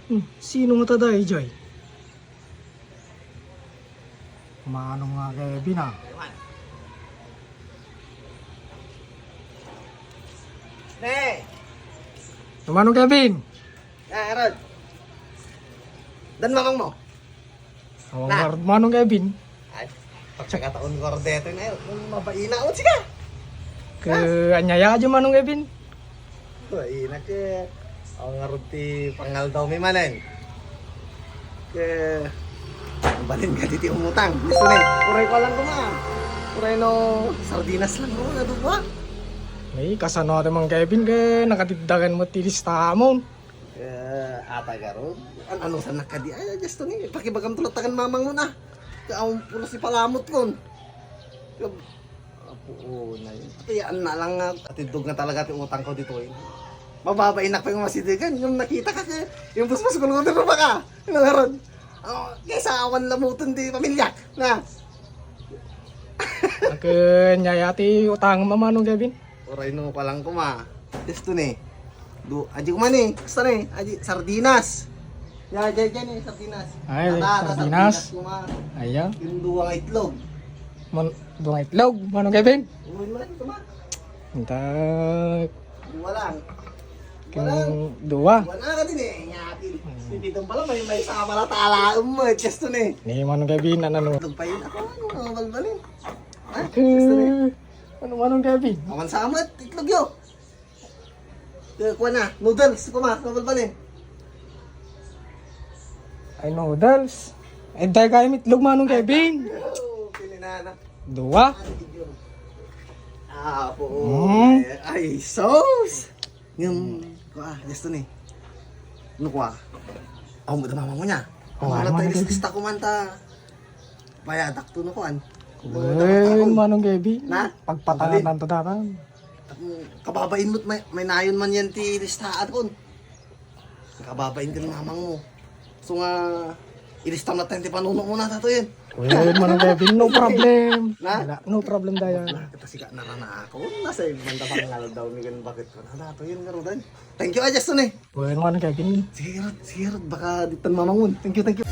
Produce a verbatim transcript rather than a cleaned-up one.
Hmm, sino nga ta daydiay? Manong nga Kevin, ah. Ne! Manong Kevin! Ah, Rod. Dan mamang mo? Awan na. Nga, Manong Kevin. Ay, pagkakataon ko, Rod, dito na yun. Mabaina, o, siga. Ke, anya ya, Manong Kevin? Ay, nake, awan ngarud ti pangaldawmi manen. Ke, balin ka ti umutang. Gusto ni, uray ko lang kuma. Uray no, sardinas lang ko, ano ba? Ay, kasano ti Mang Kevin, ke, nakadiddagan mo ti listamon. Eh, ata garud. An-, ano san nakadi? Ay, just ni, pakibagam tulad tagan mamang mo na. Ke, awan puro si palamot kon. Ke, Apo, unay. Ati, yan na lang nga. Atiddog na talaga ti utang ko ditoy. Mababainak pa yung masidigan. Yung nakita ka, kay, yung busbus ko lang, ano ba ka? Ano nga ron? Oh, kaysa awan lamuton di pamilya. Na. Akin, yaya ti utang, Manong Kevin. Uray no, palang kuma. Gusto ni. Du, aji kuma ni. Gusto ni. Aji, sardinas. Ya, ya, ya ni, sardinas. Ay, tata, tata, sardinas. Sardinas kuma. Ayo. Yung duwang itlog. Mon-, duwang itlog, Manong Kevin? Uy, man, ito ba? Intak. Dua lang. Dua lang. Yung dua. Dua na ka din eh. Nyakin. Hmm. Si Tito pala, may, may sama na tala. Um, just to ni. Ni Manong Kevin, ano, ano? Itlog pa yun. Ako, ano, mga balbalin? Ha? Okay. Just to ni. Ano, Manong Kevin? Awan sa amat, itlog yo. Eh, kuha na. Noodles, kuha na. Mabalbalin. Ay, noodles. Ay, dahil kayo itlog, Manong Kevin. Oh, pininana. Dua. Ah, po. Mm. Ay, sauce. Yung, kuha, gusto ni. Ano kuha? Ako mo, mama mo niya. Oh, ano tayo, Manong Kevin? Lista ko man ta. Payadak to, no, kuan. Uy, Manong Kevin. Na? Pagpatangan to, dakan. Kababain mo't may, may nayon man yan ti listahan kon. Kababain ken mamang mo. So nga, ilista mo tayo ti panuno mo na, tato yun. Well, Manong Kevin, no problem. Na? Wala, no problem, daya. Wala, kita siga narana ako. Nasa ibang tapang nga daw ni kan bakit ko na, tato yun, karudan. Thank you, Justin, eh. Well, Manong Kevin. Sige, Rod, sige, Rod. Baka ditan mamang mo. Thank you, thank you.